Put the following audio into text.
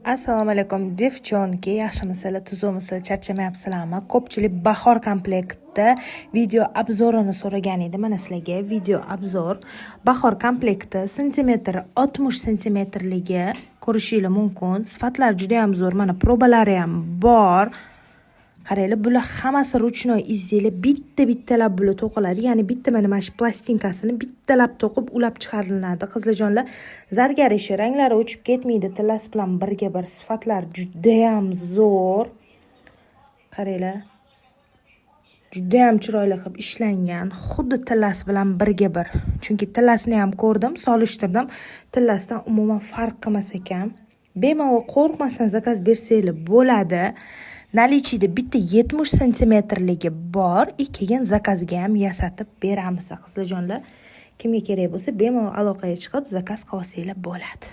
Assalomu alaykum, девчонки, yaxshimisizlar, tuzukmisizlar, charchamayapsizlarmi? Ko'pchilik bahor komplektda video обзор ini so'ragan edi. Mana sizlarga video обзор. Bahor komplekti santimetr 60 santimetrligi ko'rishinglar mumkin. Sifatlari juda ham zo'r. Mana probalari ham bor. Qaranglar, bular hammasi ручной изделие, bitta-bittalab bular to'qiladi. Ya'ni bitta mana shu plastinkasini bittalab to'qib, ulab chiqariladi. Qizlarjonlar, zargar ishi, ranglari o'chib ketmaydi, tillasi bilan birga bir, sifatlar juda ham zo'r. Qaranglar. Juda ham chiroyli qilib ishlangan, xuddi tillasi bilan birga bir. Chunki tillasini ham ko'rdim, solishtirdim. Tillasidan umuman farq qilmas ekan. Bemalol qo'rqmasdan zakaz bersanglar bo'ladi. Наличие da bitta 70 santimetrligi bor и keyin zakazga ham yasatib beramiz, qizlarjonlar. Kimga kerak bo'lsa, bemalol aloqaga chiqib, zakaz qilsanglar bo'ladi.